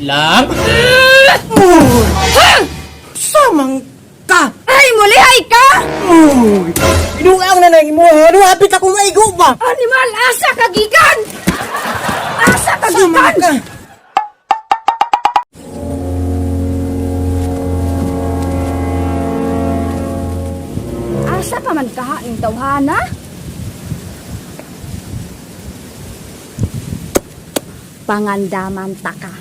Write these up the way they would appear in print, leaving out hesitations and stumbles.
Lang? Samang ka! Ay, mulihay ka! Uy! Binuang na nang imo, ha? Hapit ako maigo ba? Animal, asa ka gikan! Asa ka Samang gikan! ka! Asa pa man kaha ning tawhana? Pangandaman ta ka.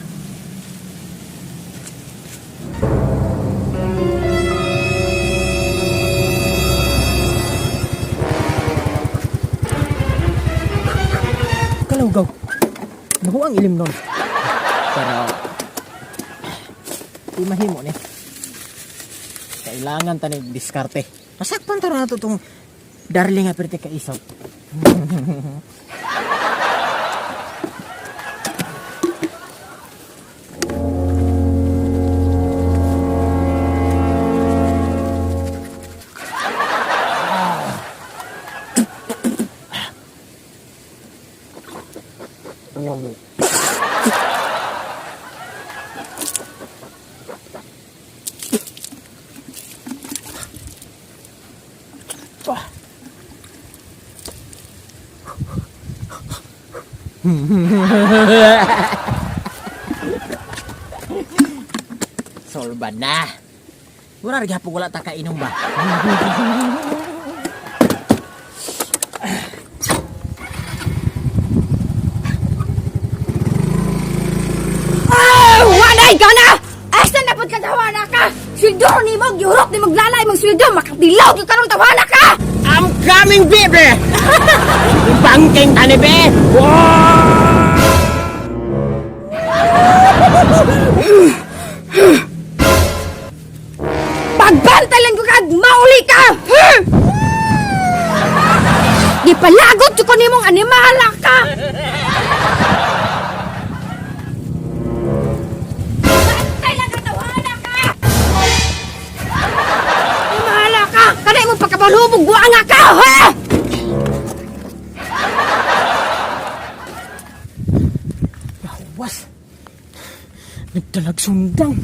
Kalawgaw. Naku ang ilim nun. Pero, di mahimo ni. Kailangan tanig diskarte. Masakpan taro na to tong darling nga perte ka isaw. Solba na. Mura rin hapon wala ta kainom ba? Ah, walay ka na! Asa na pud ka tawhana ka? Sweldo ni mo, gihurot ni maglalay mong sweldo, makatilaw gyud karon tawhana ka! I'm coming, baby! Bangking tani, be! Pagbantay lang ko kag mauli ka! Hmm! Gipalagot jud ko nimong animala ka! Bantay lang ka tawhana ka! Animala ka! Kanay mo pagkabalhubog buanga ka! Ha? Bawas! Nagdalag sundang!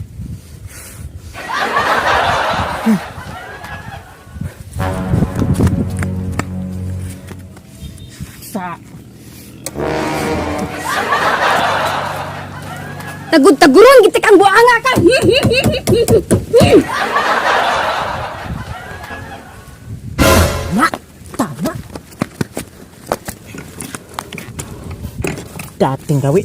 Sa... Tagud-taguron gitik ang buanga ka! Tama! Tama! Dating gawi.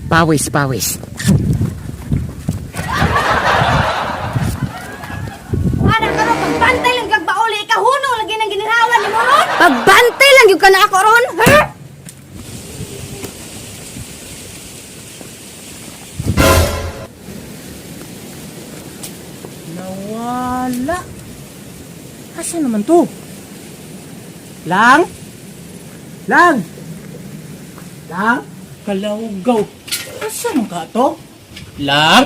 Pawis, pawis. Ana karon pagbantay lang kag bauli ka hunong lagi nang ginhawa nimo ron. Pagbantay lang gyud ka na ako ron, ha? Nawala. Asa naman to? Lang? Lang? Lang? Kalawgaw. Asa man ka to? Lang?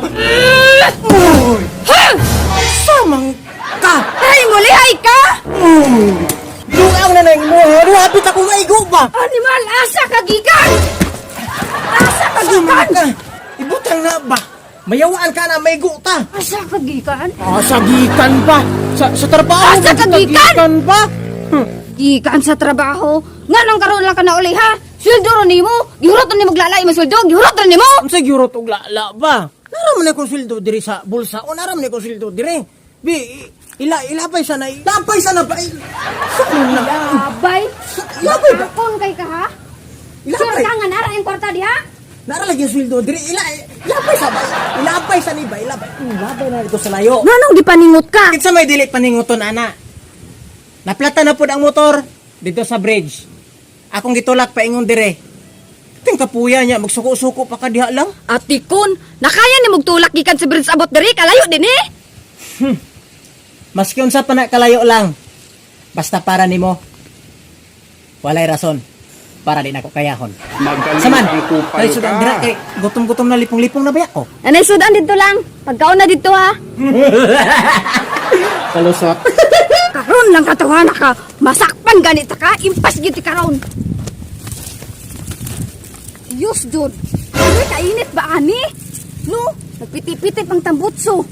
Uy! Asa man ka? Ay, mulihay ka! Uy! Binuang na nang imo, ha? Hapit ako maigo ba? Animal, asa ka gikan? Asa ka Asa man gikan? ka? Ibutang na ba? Mayawaan ka na maigo ta. Asa ka gikan? Asa gikan ba? Sa trabaho. Asa ka gikan? Gikan ba? Gikan sa trabaho. Nganong karon lang ka na uli ha? Sweldo ron nimo. Gihurot ron nimo glalay mo sweldo, gihurot ron nimo. Unsa gyurot og lala ba? Nara man akong sweldo diri sa bulsa o nara man akong sweldo diri. Bi ila ilapay sana ilapay sana ba? Sa na? Labay. Ilapay ba? Akon kay ka ha? Sure Ilapay. ka nga nara ang kwarta diha? Nara lagi ang sweldo diri ila ilapay sa ba? Ilapay sa ni ba? Ilapay. Ilapay na dito sa layo. Nganong gipaningot ka? Kinsa may dili paninguton ana? Naplata na pud ang motor dito sa bridge. Akong gitulak paingon dire. Ting kapuya niya magsuko-suko pa ka diha lang. Atikon, nakaya ni mugtulak gikan sa bridge abot diri kalayo din eh. Maski unsa pa na kalayo lang. Basta para nimo. Walay rason para di nako kayahon. Magaling Saman. kang kupal Ay, sudan ka. dira kay gutom-gutom na, lipong-lipong na ba ko? Anay sudan dito lang. Pagkaon na dito ha. Kalusot. Karon lang katawana ka. Masakpan ganit ka. Impas gyud ti karon. Diyos, jud. Uy, kainit ba ani? No, nagpiti-piti pang tambutso.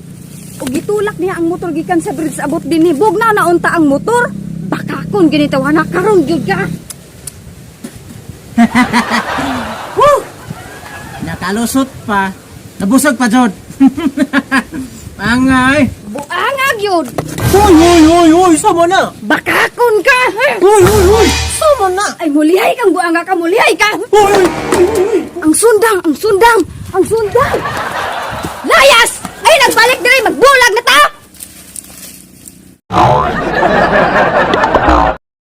Ug gitulak niya ang motor gikan sa bridge abot dinhi. Bugnaw na unta ang motor. Baka kun ginitawana karon gyud ka. Woo! Nakalusot pa. Nabusog pa jud. Angay. Buanga gyud. Hoy, hoy, hoy, hoy, sama na. Baka kun ka. Hoy, hoy, hoy, sama na. Ay mulihay kang buanga ka, mulihay ka. Hoy, hoy, hoy. Ang sundang, ang sundang, ang sundang. Layas! Ay nagbalik dire, magbulag na ta.